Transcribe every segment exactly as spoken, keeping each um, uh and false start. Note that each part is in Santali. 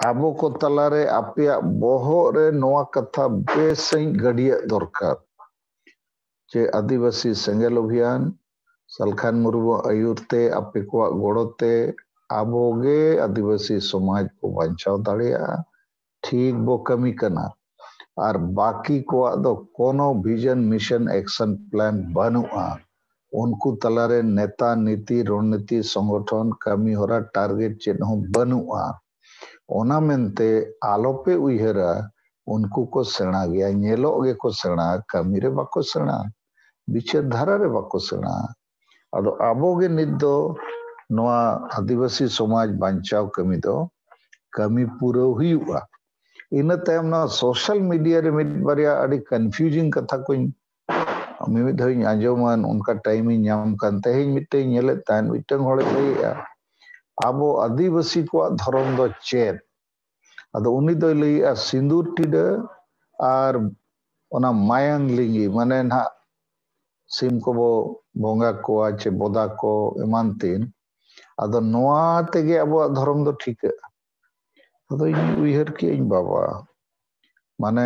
ᱟᱵᱚ ᱠᱚ ᱛᱟᱞᱟᱨᱮ ᱟᱯᱮᱭᱟᱜ ᱵᱚᱦᱚᱜ ᱨᱮ ᱱᱚᱣᱟ ᱠᱟᱛᱷᱟ ᱵᱮᱥ ᱥᱟᱺᱦᱤᱡ ᱜᱟᱹᱰᱭᱟᱹᱜ ᱫᱚᱨᱠᱟᱨ ᱡᱮ ᱟᱹᱫᱤᱵᱟᱹᱥᱤ ᱥᱮᱸᱜᱮᱞ ᱚᱵᱷᱤᱭᱟᱱ, ᱥᱟᱞᱠᱷᱟᱱ ᱢᱩᱨᱢᱩ ᱟᱹᱭᱩᱨ ᱛᱮ, ᱟᱯᱮ ᱠᱚᱣᱟᱜ ᱜᱚᱲᱚ ᱛᱮ ᱟᱵᱚ ᱜᱮ ᱟᱹᱫᱤᱵᱟᱹᱥᱤ ᱥᱚᱢᱟᱡᱽ ᱵᱚ ᱵᱟᱧᱪᱟᱣ ᱫᱟᱲᱮᱭᱟᱜᱼᱟ᱾ ᱴᱷᱤᱠ ᱵᱚ ᱠᱟᱹᱢᱤ ᱠᱟᱱᱟ᱾ ᱟᱨ ᱵᱟᱹᱠᱤ ᱠᱚᱣᱟᱜ ᱫᱚ ᱠᱳᱱᱳ vision, mission, action plan ᱵᱟᱹᱱᱩᱜᱼᱟ᱾ ᱩᱱᱠᱩ ᱛᱟᱞᱟᱨᱮ ᱱᱮᱛᱟ, ᱱᱤᱛᱤ, ᱨᱚᱱᱱᱤᱛᱤ, ᱥᱚᱝᱜᱚᱴᱷᱚᱱ, ᱠᱟᱹᱢᱤ ᱦᱚᱨᱟ, target ᱪᱮᱫ ᱦᱚᱸ ᱵᱟᱹᱱᱩᱜᱼᱟ᱾ ᱚᱱᱟ ᱢᱮᱱᱛᱮ ᱟᱞᱚᱯᱮ ᱩᱭᱦᱟᱹᱨᱟ ᱩᱱᱠᱩ ᱠᱚ ᱥᱮᱬᱟ ᱜᱮᱭᱟ, ᱧᱮᱞᱚᱜ ᱜᱮᱠᱚ ᱥᱮᱬᱟ, ᱠᱟᱹᱢᱤ ᱨᱮ ᱵᱟᱠᱚ ᱥᱮᱬᱟ, ᱵᱤᱪᱟᱹᱨ ᱫᱷᱟᱨᱟ ᱨᱮ ᱵᱟᱠᱚ ᱥᱮᱬᱟ᱾ ᱟᱫᱚ ᱟᱵᱚ ᱜᱮ ᱱᱤᱛ ᱫᱚ ᱱᱚᱣᱟ ᱟᱹᱫᱤᱵᱟᱹᱥᱤ ᱥᱚᱢᱟᱡᱽ ᱵᱟᱧᱪᱟᱣ ᱠᱟᱹᱢᱤ ᱫᱚ ᱠᱟᱹᱢᱤ ᱯᱩᱨᱟᱹᱣ ᱦᱩᱭᱩᱜᱼᱟ᱾ ᱤᱱᱟᱹ ᱛᱟᱭᱚᱢ ᱱᱚᱣᱟ social media ᱨᱮ ᱢᱤᱫ ᱵᱟᱨᱭᱟ ᱟᱹᱰᱤ confusing ᱠᱟᱛᱷᱟ ᱠᱚᱧ ᱢᱤᱢᱤᱫ ᱫᱷᱟᱣ ᱤᱧ ᱟᱸᱡᱚᱢᱟ, ᱚᱱᱠᱟ time ᱤᱧ ᱧᱟᱢ ᱠᱟᱱ᱾ ᱛᱮᱦᱮᱧ ᱢᱤᱫᱴᱮᱱ ᱧᱮᱞᱮᱫ ᱛᱟᱦᱮᱸᱫ, ᱢᱤᱫᱴᱟᱝ ᱦᱚᱲᱮ ᱞᱟᱹᱭᱮᱜᱼᱟ, ᱟᱵᱚ ᱟᱹᱫᱤᱵᱟᱹᱥᱤ ᱠᱚᱣᱟᱜ ᱫᱷᱚᱨᱚᱢ ᱫᱚ ᱪᱮᱫ? ᱟᱫᱚ ᱩᱱᱤ ᱫᱚᱭ ᱞᱟᱹᱭᱮᱜᱼᱟ, ᱥᱤᱸᱫᱩᱨ ᱴᱤᱰᱟᱹ ᱟᱨ ᱚᱱᱟ ᱢᱟᱭᱟᱝ ᱞᱤᱸᱜᱤ, ᱢᱟᱱᱮ ᱱᱟᱦᱟᱜ ᱥᱤᱢ ᱠᱚᱵᱚ ᱵᱚᱸᱜᱟ ᱠᱚᱣᱟ ᱪᱮ ᱵᱚᱫᱟ ᱠᱚ ᱮᱢᱟᱱ ᱛᱤᱱ, ᱟᱫᱚ ᱱᱚᱣᱟ ᱛᱮᱜᱮ ᱟᱵᱚᱣᱟᱜ ᱫᱷᱚᱨᱚᱢ ᱫᱚ ᱴᱷᱤᱠᱟᱹᱜᱼᱟ᱾ ᱟᱫᱚ ᱤᱧ ᱩᱭᱦᱟᱹᱨ ᱠᱮᱜᱼᱟᱹᱧ, ᱵᱟᱵᱟ, ᱢᱟᱱᱮ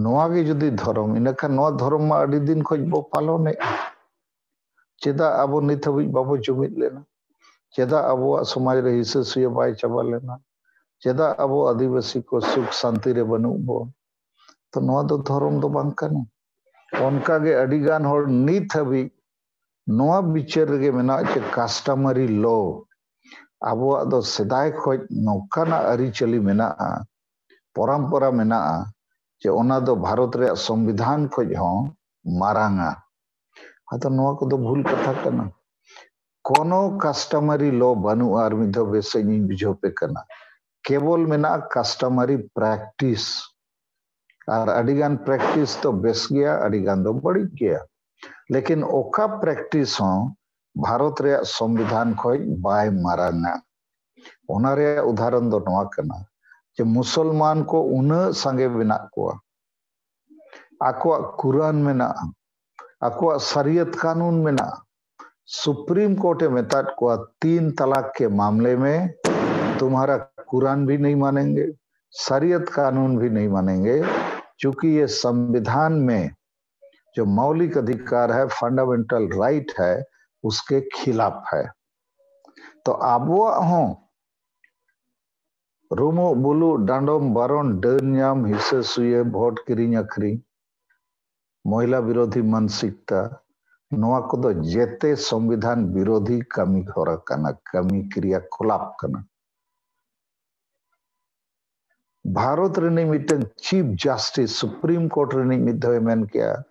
ᱱᱚᱣᱟ ᱜᱮ ᱡᱩᱫᱤ ᱫᱷᱚᱨᱚᱢ, ᱤᱱᱟᱹᱠᱷᱟᱱ ᱱᱚᱣᱟ ᱫᱷᱚᱨᱚᱢ ᱢᱟ ᱟᱹᱰᱤ ᱫᱤᱱ ᱠᱷᱚᱱ ᱵᱚ ᱯᱟᱞᱚᱱᱮᱫᱼᱟ᱾ ᱪᱮᱫᱟᱜ ᱟᱵᱚ ᱱᱤᱛ ᱦᱟᱹᱵᱤᱡ ᱵᱟᱵᱚ ᱡᱩᱢᱤᱫ ᱞᱮᱱᱟ? ᱪᱮᱫᱟᱜ ᱟᱵᱚᱣᱟᱜ ᱥᱚᱢᱟᱡᱽ ᱨᱮ ᱦᱤᱸᱥᱟᱹ ᱥᱩᱭᱟᱹ ᱵᱟᱭ ᱪᱟᱵᱟ ᱞᱮᱱᱟ? ᱪᱮᱫᱟᱜ ᱟᱵᱚ ᱟᱹᱫᱤᱵᱟᱹᱥᱤ ᱠᱚ ᱥᱩᱠ ᱥᱟᱱᱛᱤ ᱨᱮ ᱵᱟᱹᱱᱩᱜ ᱵᱚ? ᱛᱚ ᱱᱚᱣᱟ ᱫᱚ ᱫᱷᱚᱨᱚᱢ ᱫᱚ ᱵᱟᱝ ᱠᱟᱱᱟ᱾ ᱚᱱᱠᱟ ᱜᱮ ᱟᱹᱰᱤ ᱜᱟᱱ ᱦᱚᱲ ᱱᱤᱛ ᱦᱟᱹᱵᱤᱡ ᱱᱚᱣᱟ ᱵᱤᱪᱟᱹᱨ ᱨᱮᱜᱮ ᱢᱮᱱᱟᱜ ᱡᱮ customary law, ᱟᱵᱚᱣᱟᱜ ᱫᱚ ᱥᱮᱫᱟᱭ ᱠᱷᱚᱱ ᱱᱚᱝᱠᱟᱱᱟᱜ ᱟᱹᱨᱤᱪᱟᱹᱞᱤ ᱢᱮᱱᱟᱜᱼᱟ, ᱯᱚᱨᱚᱢᱯᱚᱨᱟ ᱢᱮᱱᱟᱜᱼᱟ, ᱡᱮ ᱚᱱᱟ ᱫᱚ ᱵᱷᱟᱨᱚᱛ ᱨᱮᱭᱟᱜ ᱥᱚᱝᱵᱤᱫᱷᱟᱱ ᱠᱷᱚᱱ ᱦᱚᱸ ᱢᱟᱨᱟᱝᱟ᱾ ᱟᱫᱚ ᱱᱚᱣᱟ ᱠᱚᱫᱚ ᱵᱷᱩᱞ ᱠᱟᱛᱷᱟ ᱠᱟᱱᱟ᱾ ᱠᱳᱱᱳ customary law ᱵᱟᱹᱱᱩᱜᱼᱟ᱾ ᱟᱨ ᱢᱤᱫ ᱫᱷᱟᱣ ᱵᱮᱥ ᱥᱟᱺᱦᱤᱡ ᱤᱧ ᱵᱩᱡᱷᱟᱹᱣ ᱯᱮ ᱠᱟᱱᱟ, ᱠᱮᱵᱚᱞ ᱢᱮᱱᱟᱜᱼᱟ customary practice᱾ ᱟᱨ ᱟᱹᱰᱤᱜᱟᱱ practice ᱫᱚ ᱵᱮᱥ ᱜᱮᱭᱟ, ᱟᱹᱰᱤᱜᱟᱱ ᱫᱚ ᱵᱟᱹᱲᱤᱡ ᱜᱮᱭᱟ᱾ ᱞᱮᱠᱤᱱ ᱚᱠᱟ practice ᱦᱚᱸ ᱵᱷᱟᱨᱚᱛ ᱨᱮᱭᱟᱜ ᱥᱚᱝᱵᱤᱫᱷᱟᱱ ᱠᱷᱚᱱ ᱵᱟᱭ ᱢᱟᱨᱟᱝᱟ᱾ ᱚᱱᱟ ᱨᱮᱭᱟᱜ ᱩᱫᱟᱦᱚᱨᱚᱱ ᱫᱚ ᱱᱚᱣᱟ ᱠᱟᱱᱟ ᱡᱮ ᱢᱩᱥᱚᱞᱢᱟᱱ ᱠᱚ ᱩᱱᱟᱹᱜ ᱥᱟᱸᱜᱮ ᱢᱮᱱᱟᱜ ᱠᱚᱣᱟ, ᱟᱠᱚᱣᱟᱜ ᱠᱩᱨᱟᱱ ᱢᱮᱱᱟᱜᱼᱟ, ᱟᱠᱚᱣᱟᱜ ᱥᱟᱨᱤᱭᱟᱛ ᱠᱟᱹᱱᱩᱱ ᱢᱮᱱᱟᱜᱼᱟ᱾ ᱥᱩᱯᱨᱤᱢ ᱠᱳᱨᱴ ᱮ ᱢᱮᱛᱟᱫ ᱠᱚᱣᱟ, ᱛᱤᱱ ᱛᱟᱞᱟᱠ ᱠᱮ ᱢᱟᱢᱞᱮ ᱢᱮ ᱛᱩᱢᱦᱟᱨᱟ कुरान भी नहीं मानेंगे, शरीयत कानून भी नहीं मानेंगे, क्योंकि ये संविधान में जो मौलिक अधिकार है, फंडामेंटल राइट है, उसके खिलाफ है। तो ᱟᱵᱚᱣᱟᱜ ᱦᱚᱸ ᱨᱩᱢᱩᱜ ᱵᱩᱞᱩᱜ, ᱰᱟᱸᱰᱚᱢ ᱵᱟᱨᱚᱱ, ᱰᱟᱹᱱ ᱧᱟᱢ, ᱦᱤᱥᱟᱹ ᱥᱩᱭᱟᱹ, ᱵᱷᱳᱴ ᱠᱤᱨᱤᱧ ᱟᱹᱠᱷᱨᱤᱧ, ᱢᱚᱦᱤᱞᱟ ᱵᱤᱨᱳᱫᱷᱤ ᱢᱟᱱᱥᱤᱠᱛᱟ, ᱱᱚᱣᱟ ᱠᱚᱫᱚ ᱡᱮᱛᱮ ᱥᱚᱝᱵᱤᱫᱷᱟᱱ ᱵᱤᱨᱳᱫᱷᱤ ᱠᱟᱹᱢᱤ ᱦᱚᱨᱟ ᱠᱟᱱᱟ, ᱠᱟᱹᱢᱤ ᱠᱨᱤᱭᱟ ᱠᱚᱞᱟᱯ ᱠᱟᱱᱟ᱾ ᱵᱷᱟᱨᱚᱛ ᱨᱤᱱᱤᱡ ᱢᱤᱫᱴᱟᱝ ᱪᱤᱯ ᱡᱟᱥᱴᱤᱥ, ᱥᱩᱯᱨᱤᱢ ᱠᱳᱨᱴ ᱨᱤᱱᱤᱡ ᱢᱤᱫ ᱫᱷᱟᱣᱮ ᱢᱮᱱ ᱠᱮᱜᱼᱟ,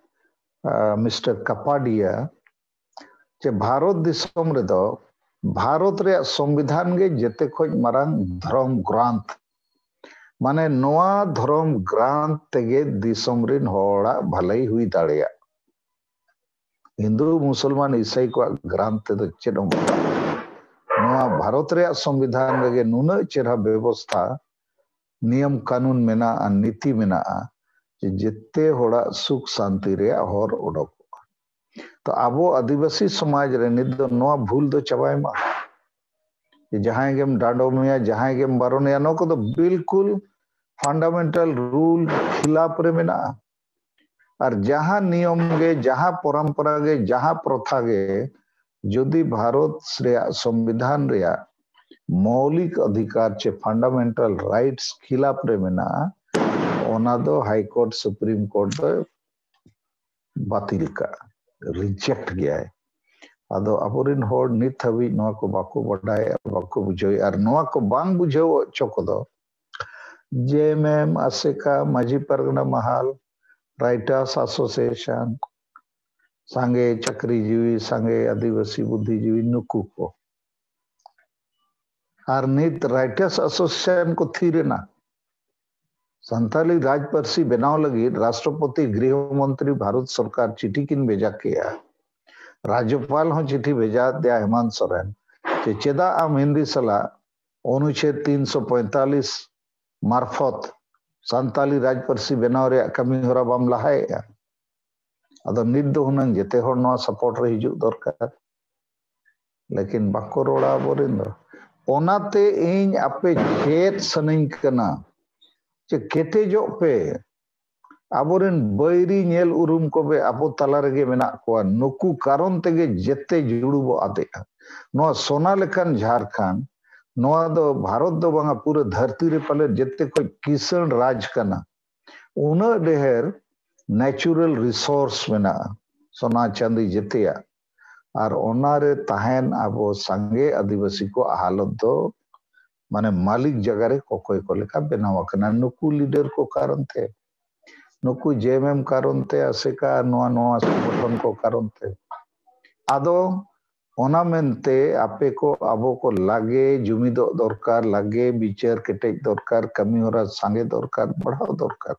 ᱢᱤᱥᱴᱟᱨ ᱠᱟᱯᱟᱰᱤᱭᱟ, ᱡᱮ ᱵᱷᱟᱨᱚᱛ ᱫᱤᱥᱚᱢ ᱨᱮᱫᱚ ᱵᱷᱟᱨᱚᱛ ᱨᱮᱭᱟᱜ ᱥᱚᱝᱵᱤᱫᱷᱟᱱ ᱜᱮ ᱡᱮᱛᱮ ᱠᱷᱚᱱ ᱢᱟᱨᱟᱝ ᱫᱷᱚᱨᱚᱢ ᱜᱨᱟᱱᱛᱷ᱾ ᱢᱟᱱᱮ ᱱᱚᱣᱟ ᱫᱷᱚᱨᱚᱢ ᱜᱨᱟᱱᱛᱷ ᱛᱮᱜᱮ ᱫᱤᱥᱚᱢ ᱨᱤᱱ ᱦᱚᱲᱟᱜ ᱵᱷᱟᱹᱞᱟᱹᱭ ᱦᱩᱭ ᱫᱟᱲᱮᱭᱟᱜ᱾ ᱦᱤᱱᱫᱩ, ᱢᱩᱥᱚᱞᱢᱟᱱ, ᱤᱥᱟᱹᱭ ᱠᱚᱣᱟᱜ ᱜᱨᱟᱱᱛᱷ ᱛᱮᱫᱚ ᱪᱮᱫ ᱦᱚᱸ ᱵᱟᱝ᱾ ᱱᱚᱣᱟ ᱵᱷᱟᱨᱚᱛ ᱨᱮᱭᱟᱜ ᱥᱚᱝᱵᱤᱫᱷᱟᱱ ᱨᱮᱜᱮ ᱱᱩᱱᱟᱹᱜ ᱪᱮᱦᱨᱟ ᱵᱮᱵᱚᱥᱛᱷᱟ, ᱱᱤᱭᱚᱢ ᱠᱟᱹᱱᱩᱱ ᱢᱮᱱᱟᱜᱼᱟ, ᱱᱤᱛᱤ ᱢᱮᱱᱟᱜᱼᱟ, ᱡᱮ ᱡᱮᱛᱮ ᱦᱚᱲᱟᱜ ᱥᱩᱠ ᱥᱟᱱᱛᱤ ᱨᱮᱭᱟᱜ ᱦᱚᱨ ᱚᱰᱚᱠᱚᱜᱼᱟ᱾ ᱛᱚ ᱟᱵᱚ ᱟᱹᱫᱤᱵᱟᱹᱥᱤ ᱥᱚᱢᱟᱡᱽ ᱨᱮ ᱱᱤᱛ ᱫᱚ ᱱᱚᱣᱟ ᱵᱷᱩᱞ ᱫᱚ ᱪᱟᱵᱟᱭ ᱢᱟ᱾ ᱡᱮ ᱡᱟᱦᱟᱸᱭ ᱜᱮᱢ ᱰᱟᱸᱰᱚᱢᱮᱭᱟ, ᱡᱟᱦᱟᱸᱭ ᱜᱮᱢ ᱵᱟᱨᱚᱱᱮᱭᱟ, ᱱᱚᱣᱟ ᱠᱚᱫᱚ ᱵᱤᱞᱠᱩᱞ ᱯᱷᱟᱱᱰᱟᱢᱮᱱᱴᱟᱞ ᱨᱩᱞ ᱠᱷᱤᱞᱟᱯ ᱨᱮ ᱢᱮᱱᱟᱜᱼᱟ᱾ ᱟᱨ ᱡᱟᱦᱟᱸ ᱱᱤᱭᱚᱢ ᱜᱮ, ᱡᱟᱦᱟᱸ ᱯᱚᱨᱚᱢᱯᱚᱨᱟ ᱜᱮ, ᱡᱟᱦᱟᱸ ᱯᱨᱚᱛᱷᱟ ᱜᱮ, ᱡᱩᱫᱤ ᱵᱷᱟᱨᱚᱛ ᱨᱮᱭᱟᱜ ᱥᱚᱝᱵᱤᱫᱷᱟᱱ ᱨᱮᱭᱟᱜ ᱢᱳᱣᱞᱤᱠ ᱚᱫᱷᱤᱠᱟᱨ ᱪᱮ ᱯᱷᱟᱱᱰᱟᱢᱮᱱᱴᱟᱞ ᱨᱟᱭᱤᱴᱥ ᱠᱷᱤᱞᱟᱯ ᱨᱮ ᱢᱮᱱᱟᱜᱼᱟ, ᱚᱱᱟ ᱫᱚ ᱦᱟᱭ ᱠᱳᱨᱴ, ᱥᱩᱯᱨᱤᱢ ᱠᱳᱨᱴ ᱫᱚ ᱵᱟᱹᱛᱤᱞ ᱠᱟᱜᱼᱟ, ᱨᱤᱡᱮᱠᱴ ᱜᱮᱭᱟᱭ᱾ ᱟᱫᱚ ᱟᱵᱚᱨᱮᱱ ᱦᱚᱲ ᱱᱤᱛ ᱦᱟᱹᱵᱤᱡ ᱱᱚᱣᱟ ᱠᱚ ᱵᱟᱠᱚ ᱵᱟᱰᱟᱭᱮᱫᱼᱟ, ᱵᱟᱠᱚ ᱵᱩᱡᱷᱟᱹᱣᱮᱫᱼᱟ᱾ ᱟᱨ ᱱᱚᱣᱟ ᱠᱚ ᱵᱟᱝ ᱵᱩᱡᱷᱟᱹᱣ ᱦᱚᱪᱚ ᱠᱚᱫᱚ ᱡᱮ ᱮᱢ ᱮᱢ, ᱟᱥᱮᱠᱟ, ᱢᱟᱹᱡᱷᱤ ᱯᱟᱨᱜᱟᱱᱟ ᱢᱟᱦᱟᱞ, ᱨᱟᱭᱴᱟᱨᱥ ᱮᱥᱳᱥᱤᱭᱮᱥᱚᱱ, ᱥᱟᱸᱜᱮ ᱪᱟᱹᱠᱨᱤᱡᱤᱵᱤ, ᱥᱟᱸᱜᱮ ᱟᱹᱫᱤᱵᱟᱹᱥᱤ ᱵᱩᱫᱽᱫᱷᱤᱡᱤᱵᱤ, ᱱᱩᱠᱩ ᱠᱚ᱾ ᱟᱨ ᱱᱤᱛ ᱨᱟᱭᱴᱟᱨᱥ ᱮᱥᱳᱥᱤᱭᱮᱥᱚᱱ ᱠᱚ ᱛᱷᱤᱨ ᱮᱱᱟ᱾ ᱥᱟᱱᱛᱟᱞᱤ ᱨᱟᱡᱽ ᱯᱟᱹᱨᱥᱤ ᱵᱮᱱᱟᱣ ᱞᱟᱹᱜᱤᱫ ᱨᱟᱥᱴᱨᱚᱯᱚᱛᱤ, ᱜᱨᱤᱦᱚ ᱢᱚᱱᱛᱨᱤ ᱵᱷᱟᱨᱚᱛ ᱥᱚᱨᱠᱟᱨ ᱪᱤᱴᱷᱤ ᱠᱤᱱ ᱵᱷᱮᱡᱟ ᱠᱮᱜᱼᱟ᱾ ᱨᱟᱡᱽᱡᱚᱯᱟᱞ ᱦᱚᱸ ᱪᱤᱴᱷᱤ ᱵᱷᱮᱡᱟ ᱟᱫᱮᱭᱟ ᱦᱮᱢᱟᱱᱛ ᱥᱚᱨᱮᱱ, ᱡᱮ ᱪᱮᱫᱟᱜ ᱟᱢ ᱦᱤᱱᱫᱤ ᱥᱟᱞᱟᱜ ᱚᱱᱩᱪᱷᱮᱫ ᱛᱤᱱᱥᱚ ᱯᱚᱸᱭᱛᱟᱞᱤᱥ ᱢᱟᱨᱯᱷᱚᱛ ᱥᱟᱱᱛᱟᱞᱤ ᱨᱟᱡᱽ ᱯᱟᱹᱨᱥᱤ ᱵᱮᱱᱟᱣ ᱨᱮᱭᱟᱜ ᱠᱟᱹᱢᱤ ᱦᱚᱨᱟ ᱵᱟᱢ ᱞᱟᱦᱟᱭᱮᱫᱼᱟ? ᱟᱫᱚ ᱱᱤᱛ ᱫᱚ ᱦᱩᱱᱟᱹᱝ ᱡᱮᱛᱮ ᱦᱚᱲ ᱱᱚᱣᱟ ᱥᱟᱯᱳᱨᱴ ᱨᱮ ᱦᱤᱡᱩᱜ ᱫᱚᱨᱠᱟᱨ᱾ ᱞᱮᱠᱤᱱ ᱵᱟᱠᱚ ᱨᱚᱲᱟ ᱟᱵᱚᱨᱮᱱ ᱫᱚ᱾ ᱚᱱᱟᱛᱮ ᱤᱧ ᱟᱯᱮ ᱪᱮᱫ ᱥᱟᱱᱟᱧ ᱠᱟᱱᱟ ᱡᱮ ᱠᱮᱴᱮᱡᱚᱜ ᱯᱮ᱾ ᱟᱵᱚᱨᱮᱱ ᱵᱟᱹᱭᱨᱤ ᱧᱮᱞ ᱩᱨᱩᱢ ᱠᱚᱵᱮ ᱟᱵᱚ ᱛᱟᱞᱟ ᱨᱮᱜᱮ ᱢᱮᱱᱟᱜ ᱠᱚᱣᱟ᱾ ᱱᱩᱠᱩ ᱠᱟᱨᱚᱱ ᱛᱮᱜᱮ ᱡᱮᱛᱮ ᱡᱩᱲᱩᱵᱚᱜ ᱟᱫᱮᱜᱼᱟ᱾ ᱱᱚᱣᱟ ᱥᱚᱱᱟ ᱞᱮᱠᱟᱱ ᱡᱷᱟᱲᱠᱷᱚᱸᱰ, ᱱᱚᱣᱟ ᱫᱚ ᱵᱷᱟᱨᱚᱛ ᱫᱚ ᱵᱟᱝᱟ, ᱯᱩᱨᱟᱹ ᱫᱷᱟᱹᱨᱛᱤ ᱨᱮ ᱯᱟᱞᱮ ᱡᱮᱛᱮ ᱠᱷᱚᱡ ᱠᱤᱥᱟᱹᱬ ᱨᱟᱡᱽ ᱠᱟᱱᱟ᱾ ᱩᱱᱟᱹᱜ ᱰᱷᱮᱨ natural resource ᱢᱮᱱᱟᱜᱼᱟ, ᱥᱚᱱᱟ ᱪᱟᱸᱫᱤ ᱡᱮᱛᱮᱭᱟᱜ᱾ ᱟᱨ ᱚᱱᱟᱨᱮ ᱛᱟᱦᱮᱱ ᱟᱵᱚ ᱥᱟᱸᱜᱮ ᱟᱹᱫᱤᱵᱟᱹᱥᱤ ᱠᱚ ᱦᱟᱞᱚᱛ ᱫᱚ ᱢᱟᱱᱮ ᱢᱟᱹᱞᱤᱠ ᱡᱟᱭᱜᱟ ᱨᱮ ᱠᱚᱠᱚᱭ ᱠᱚ ᱞᱮᱠᱟ ᱵᱮᱱᱟᱣ ᱟᱠᱟᱱᱟ, ᱱᱩᱠᱩ leader ᱠᱚ ᱠᱟᱨᱚᱱ ᱛᱮ, ᱱᱩᱠᱩ JMM ᱠᱟᱨᱚᱱ ᱛᱮ, ᱟᱥᱮᱠᱟ ᱱᱚᱣᱟ ᱱᱚᱣᱟ ᱥᱚᱝᱜᱚᱴᱷᱚᱱ ᱠᱚ ᱠᱟᱨᱚᱱ ᱛᱮ᱾ ᱟᱫᱚ ᱚᱱᱟ ᱢᱮᱱᱛᱮ ᱟᱯᱮ ᱠᱚ ᱟᱵᱚ ᱠᱚ ᱞᱟᱜᱮ ᱡᱩᱢᱤᱫᱚᱜ ᱫᱚᱨᱠᱟᱨ, ᱞᱟᱜᱮ ᱵᱤᱪᱟᱹᱨ ᱠᱮᱴᱮᱡ ᱫᱚᱨᱠᱟᱨ, ᱠᱟᱹᱢᱤ ᱦᱚᱨᱟ ᱥᱟᱸᱜᱮ ᱫᱚᱨᱠᱟᱨ, ᱵᱟᱲᱦᱟᱣ ᱫᱚᱨᱠᱟᱨ᱾